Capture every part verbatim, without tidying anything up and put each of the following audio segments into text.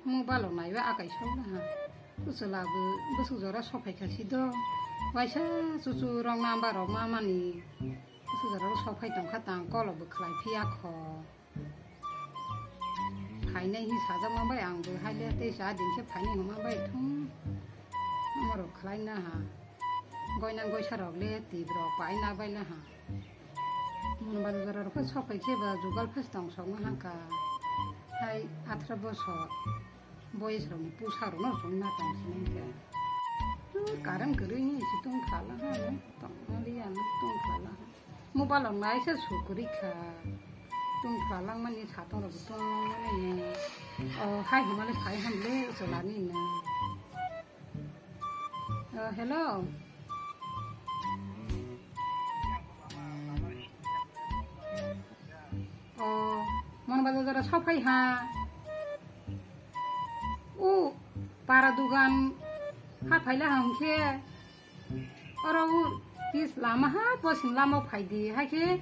Mobile o naiba akai sokna ha. Bwswla bo bwswk jora sophai kha si do. Waisa chuchu rok number rok ma mani. Bwswk jora rok sophai tong kha tang call bo khlai phiya kho. Phainai hi sajak ma bai ang bo hai le tei cha din khe phainai hwnma bai thung. Norok khlai na ha. Goina goisa rok le twi rok pai na bai le ha. Mon bazar rok khe sophai khe ba jugal phas tong sokma ha kha. Hai atharo bosor. Boyes rokni pusa rokno chwng na tong sinai khe. Current kwrwini se tong khala ha, tong mali ano tong khala ha. Mobile rok naisa sukuri kha. Tong khala mani satong rok tong mani. O hai hwnmale phai hamle chwlani no. O hello. O, mon bazar jora sophai ha. O, para dugan ha phaila ha hwnkhe. Oro o pis lama ha, bosing lama phaidi. Hakhe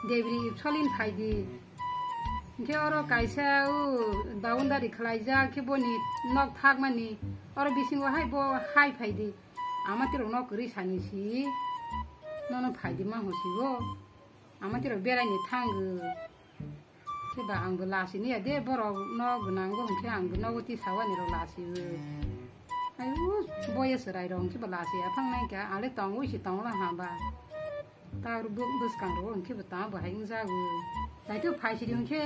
debri solin phaidi. Hwnkhe oro kaisa o boundary khlaijak khe boni nok thakmani. Oro bisingo hai bo hai phaidi. Ama tirok nok kwrwi sani si. Nono phaidi ma hwsigo. Ama tirok beraini thango. Khe ba ang bo lasi niya de, borok no gwnango hwnkhe ang bo nogo tisawani rok lasi o. Ai o boya chwrai rok hwnkhe bo lasi ya thang nai kha, ale tong wi si tong la ha ba. Ta ru bu bwskang rok hwnkhe bo ta bo hai wngjago. Dai to phai si di hwnkhe.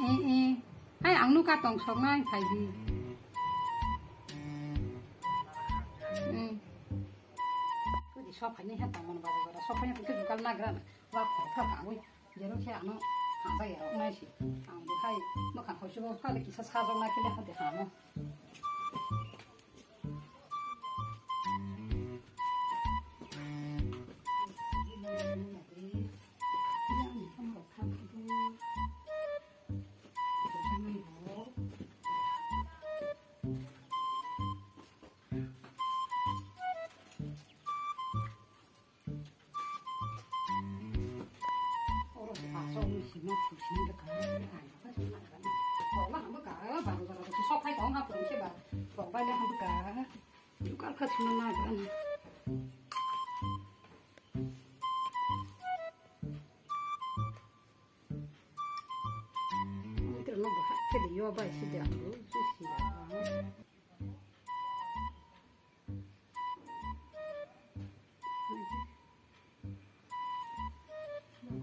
Eh, eh. Hai ang nuka tong sok nai phai di. Hmm. Kodi sophai ni ha tong mon ba ba sophai ni kodi kal na gra na. Wa kho tha ka wi. Jero khe ano ha ba ya nai si. Ang bo hai mo khan hoi subo phale kisa sa jong na kile ha de ha mo. Oro se asok ni sima phursini de ka. Bokla hambo ka, baro baro se sok phai tong ha phung se ba. Bok bai le hambo ka. Dukal kha sima na ga na. Mungkin no bahai ke de yo bai si de ambu si si ya.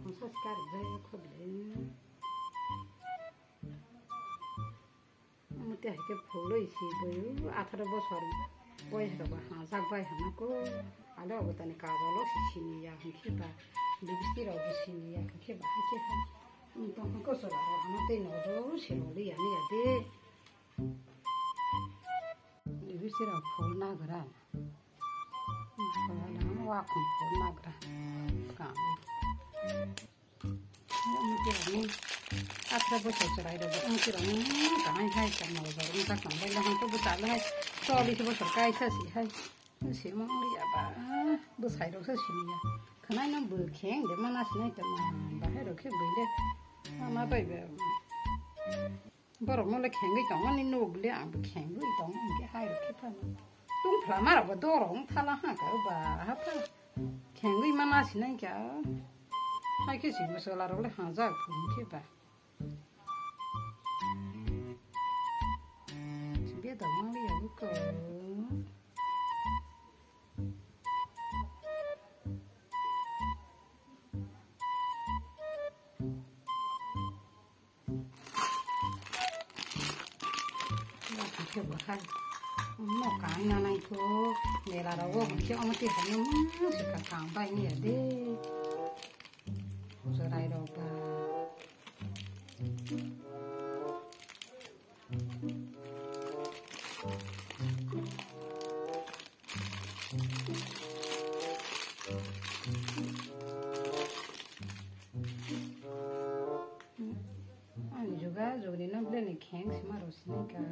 Khongsa sikar jai khoble. Mute hai khe phulwi si boyu atharo bosor boyes rok ba hajak bai hwnwi ko. Ale obo tani kajol o si sini ya hwnkhe ba lipstick rok bo sini ya hwnkhe ba hai khe ha. Tongkha kochwla rok hwnwi tei nojor se rwli ya ni ya de. Lipstick rok phul nagra. Phul nagra. Ka. Ang tirokni atharo bosor chwrai rok ang tirokni kaham hai chakma rok wng jak tong bai le hwnkhe bwsa le hai chollish bosor kaisa si hai. Simo wng ya ba bwsai rok se sini ya. Khwnai no bwkheng de mana sinai tongma bahai rok khe bwile mama bai ba. Borok no le khengwi tongmani nuk le ang bo khengwi tong hwnkhe hai rok khe phano. Tungphla ma rok bo dorok wng thala ha ka ba ha pha. Khengwi ma nasi nai kha. Hai khe si bwswla rok le hajak phuru khe ba. Be da ma le ya ko. Khe bo hai no kang na nai kho mela rok o hwn khe omo twi hai no mung se ka kang bai ni ya de. Chwrai rok ba. Ani juga jugni no belai ni kheng sima rw sinai ka.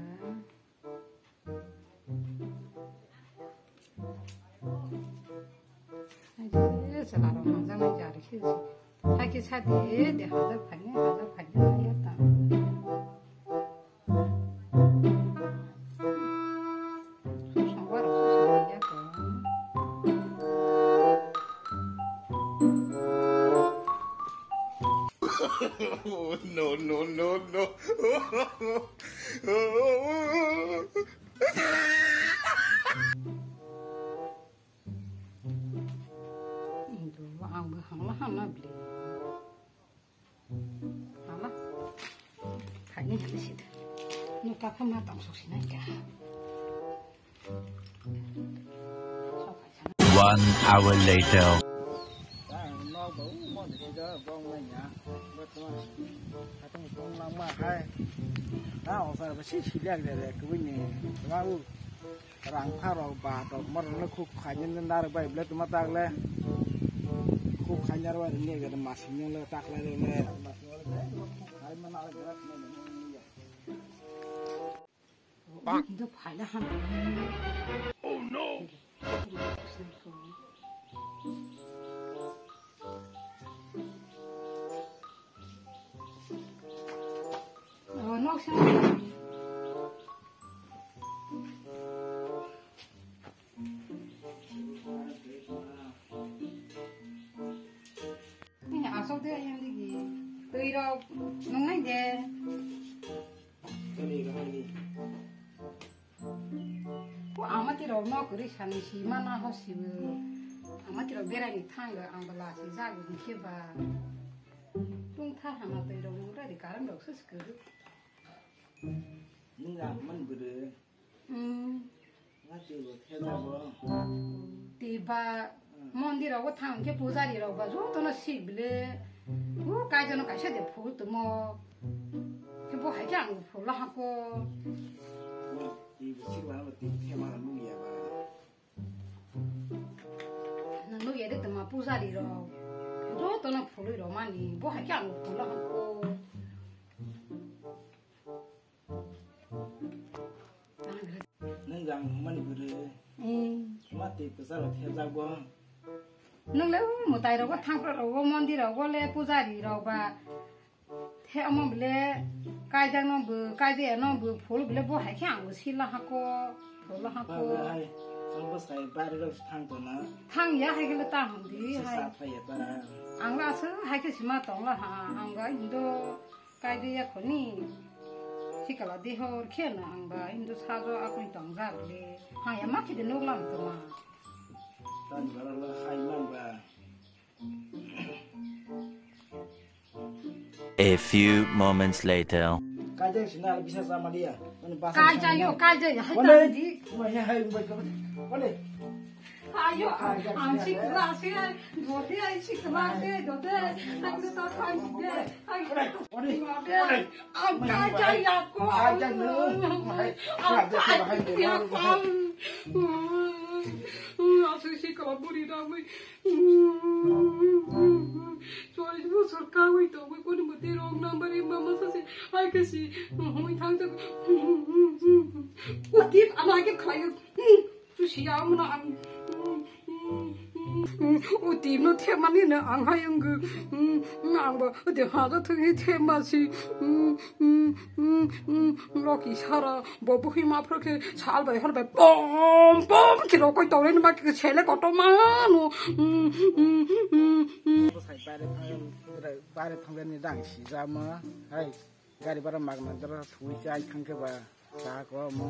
Ai, chwla rok hajak nai jar khe se. Hai khe sa de, de hajak phai nai, hajak phai nai. No, no, no, no. Ang bo hamla hamla bli. Hala. Thani hali sida. Nuka kha ma tong sok sinai ka. One hour later. Rang pha rok ba si si liak de de kubui ni. Rang pha rok ba dok mar rok khuk khaini narwk bai ble tuma tak le. Khuk khaini narwk bai ni ga mas ni le tak le le. Bang. Indo phaila ham. Oh no. Oh, nok sini. Ini asok de yang digi. Tui rok nungnai de. Ko amati rok no kuri sani si mana ho si bu. Amati rok berai ni thang ga ang bala si ja gu ke ba. Tung tha hama tui rok nungra di karam rok sus kuru. Nung ang man buru. Hmm. Nga twi bo theda bo. Twi ba mondir rogo thang khe pujari rok ba joto no sibile. U kaijono kaisa de phul tumo. Khe bo hai khe ang phul la hako. Twi bo sikla bo twi thema nung ya ba. Nang nung ya de tuma pujari rok. Joto no phului rok mani. Bo hai khe ang phul la hako. Nung jang humani bwrwi. Hmm. Ma twi kwcharo thepjak bo. Nung le mutai rogo thangphra rogo mondir rogo le pujari rok ba. The omo bile kaijak no bo kaijak no bo phul bile bo hai khe ang bo sila hako phul hako. Ba hai. Ang bo sai bari rok thang to na. Thang ya hai khe le ta hum di hai. Sa phai ya ta. Ang la so hai khe sima tong la ha ang ga indo. Kaidi ya khoni. Sikala dihor khena ang ba indo sajo akun tong ja bile. Ha ya ma khide nok lang to ma. Tan bara la hai man ba. A few moments later. Kaijak sina bisa sama dia. Mani basa kaijak yo, kaijak ya. Hai tadi. Wah ya hai. Wale. Ayo, ang sikla se, dote ai sikla se, dote, ang ta thang de, ang sikla de, ang kaijak ya ko, ang kaijak ya ko, ang sikla buri da mai, cholish bosor kawi to, koni mati rok number mama sa se, ai kasi, hui thang jak, utit, ama ke khlai. Tusiya mano ang. Uti no themani no ang hai ang. Ang ba uti ha ga thung hi themasi. Loki sara bo buhi ma phro khe sal bai hor bai pom pom khe rokoi tore ma khe sele koto mano. Sai bare thang bare thang ni dang si jama. Hai gari bara magna dara thui chai thang khe ba sa ko mo.